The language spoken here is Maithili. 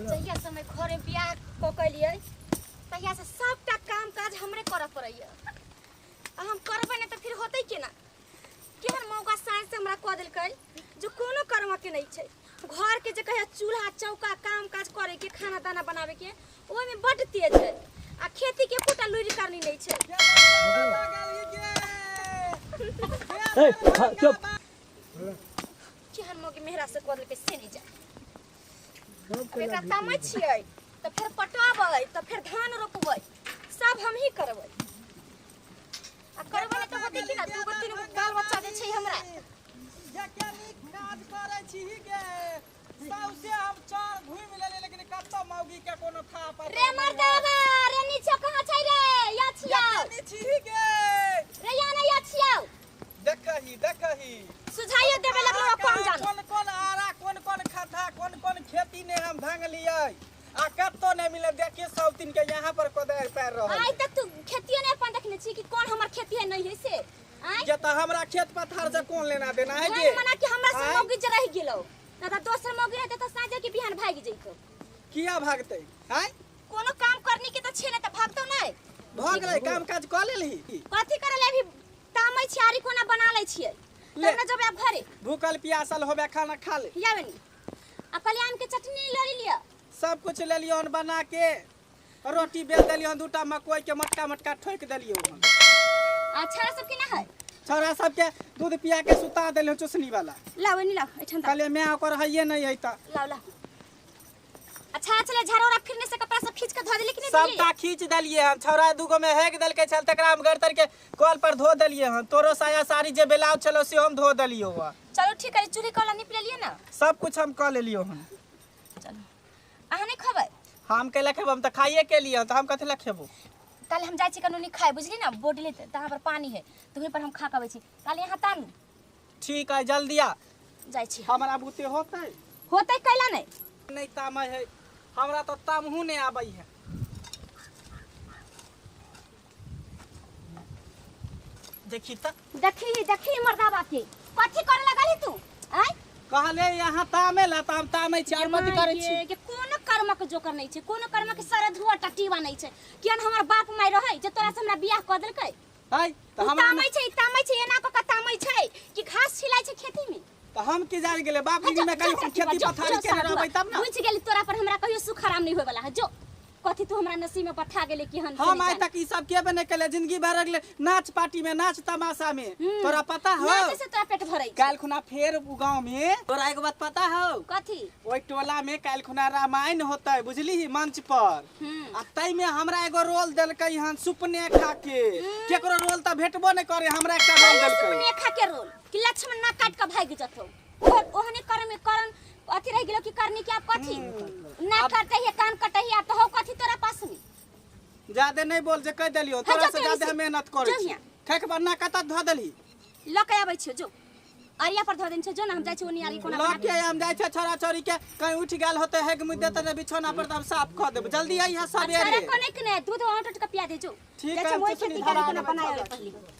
जहिया से हम घरे बियाह कऽ के एलियै तहिया से सबटा काम काज हमरे करऽ पड़ैया। आ हम करबै नहि तऽ फिर होतै केना? केहन मौका साँझ से हमरा कऽ देलकै जो कोनो कर्म के नहीं छै। घर के जे कहे चूल्हा चौका काम काज करे के, खाना दाना बनावे के, ओहिमे बड्ड तेज है आ खेती के एकोटा लुरि करनी नहीं छै। ए, हाँ, चुप। केहन मौके मेहरा से कऽ देलकै से नहीं जाने। अब एकरा तामै छियै तऽ फेर पटाबै, तऽ फेर धान रोपबै, सब हमही करबै। आ करबै नहि तऽ होतै की ना? दूगो तीन गो बाल बच्चा जे छै हमरा। के नीक काज करै छी गे। सौसे हम चार घुमि लेलियै, लेकिन कतौ मौगी के कोनो था पता। रे मर्दाबा रे, नीचे कहाँ छै रे? या छियौ। नी छी गे। रे या ना, या छियौ। देखही देखही, सुझाइयो देबे लगलो कम जानो। कोन कोन आरा, कोन कोन खद्धा, कोन कोन खेती ने हम भांगलियै आ कतौ नहि मिले। देखिए सब दिन के यहाँ पर कोदारि पैर रहल। आइ तक तू खेतिए नहि अपन देखने छी कि कोन हमर खेती है नहीं है से? आँय, जे तऽ हमरा खेत पथार से कोन लेना देना है गे गे? मना कि हमरा से आँय? मौगी जे रहि गेलो ना तऽ दोसर मौगी रहते तऽ साँझे के बिहान भागि जइतो। किया भागतै? आँय, कोनो काम करनी के तऽ छे नहि तऽ भागतौ नहि। भऽ गेलै काम काज कऽ लेलही? कथी करे ले? अभी तामै छी, आरी कोना बना लै छियै। ले। तब ने जेबै आब घरे। भूखल प्यासल होबे, खाना खा ले। याबे नी आ कल्याण के चटनी लऽ लिअ। सब कुछ लेलियो हन बना के, रोटी बेल देलियो हन, दूटा मकई के मटका मटका ठोकि देलियो हन। आ छौड़ा सब केना है? छौड़ा सबके दूध पिया के सुता देलियो, चुसनी वाला। लाओ नी, लाओ एठाम। कहलियै माय ओकर हइये नहि है तऽ। लाओ लाओ। अच्छा अच्छा, झाड़ू ओरा फिरने से कपड़ा सब खींच के धो देली कि नहीं देलियै? सबटा खींच देलियै हन। छौड़ा दूगो में हेक देलकै छल, तकरा हम गड़तर के कल पर धो देलियै हन। तोरो साया साड़ी जे ब्लाउज छलो से हम धो देलियो हन। चलो ठीक है, चूल्ही कौला नीप लेलियै ना? सब कुछ हम कऽ लेलियो हन। चलो, अहाँ नहीं खबै? हम कैला खेबो? हम तऽ खाइए के लिए तऽ हम कथी लए खेबो? काल्हि हम जाइ छी कनूनी खाए, बुझली ना? बोर्ड ले तहाँ पर पानी है तऽ वहीं पर हम खा के अबै छी। काल्हि यहाँ तानू। ठीक है, जल्दी आ। जाइ छी। हमरा बुते होतै? होतै, कैला नहि? नहि तामै है, हमरा तऽ तामहू नहि आबै है। देखी तऽ। देखी देखी मर्दाबा के, कथी करे लगल तू? आँय, कहले यहाँ तामे ला तऽ हम तामै छी, आओर कथी करै छी? के कोनो कर्मक जोकर नहीं छै, कोनो कर्मक सर धुआ टटीवा नहीं छै। कियन हमर बाप माय रहै जे तोरा से हमरा बियाह कऽ देलकै? है तऽ उ हमरा तामै छै, तामै छै, एना कऽ के तामै छै कि घास छिलाइ छै खेती में। तऽ हम की जान गेलै बाप जो, में कहियो जो, हम खेती जो, पथारी जो, केने साधुआ। रहबै तब ना। बुझि गेली, तोरा पर हमरा कहियो सुख आराम नहीं होय वाला है। जो कथी तू हमरा नसीब में पठा गेले कि हन। हम आइ तक ई सब केबे नहि केले, जिंदगी भर अगले नाच पार्टी में, नाच तमाशा में। तोरा पता हो? नाचे से तोरा पेट भरै छै। काल्हि खुना फेर उ गाँव में, तोरा एगो बात पता हो? कथी? ओहि टोला में काल्हि खुना रामायण होतै, बुझली, मंच पर। आ ताहि में हमरा एगो रोल देलकै हन सुपनेखा के। केकरो रोल तऽ भेटबो नहि करे, हमरा एकटा रोल अरे देलकै। सुपनेखा के रोल कि लक्ष्मण ना काट के भागि जतौ, ओहो ओहने कर्म करन अथी रहि गेलो कि करनी के। आब कथी ना कटे है, कान कटे है, आब तो हो कथी तोरा पास में? ज्यादे नहीं बोल, जे कह देलियो। हाँ, तोरा जो से तोरी ज्यादे से- हम मेहनत करै जो छी। हियाँ। खाइके बाद ना कतऽ धो देलही? लऽ के आबै छियो, जो अरिया पर धऽ देने छियो। जो ना, हम जाइ छी ओनी आरी कोना लऽ बना के हम जाइ छै छोरा छोरी के कहीं उठि गेल होतै, हेग मुद देतै ने बिछौना पर तऽ हम साफ कऽ देब। जल्दी अइहे अच्छा सबेरे। कोने के ने दूध औंट के पिया दे, जो। ठीक जाइ है, छी मोर चुसनी खेती धरा करे कोना देबै, बनाए चल। पहिले।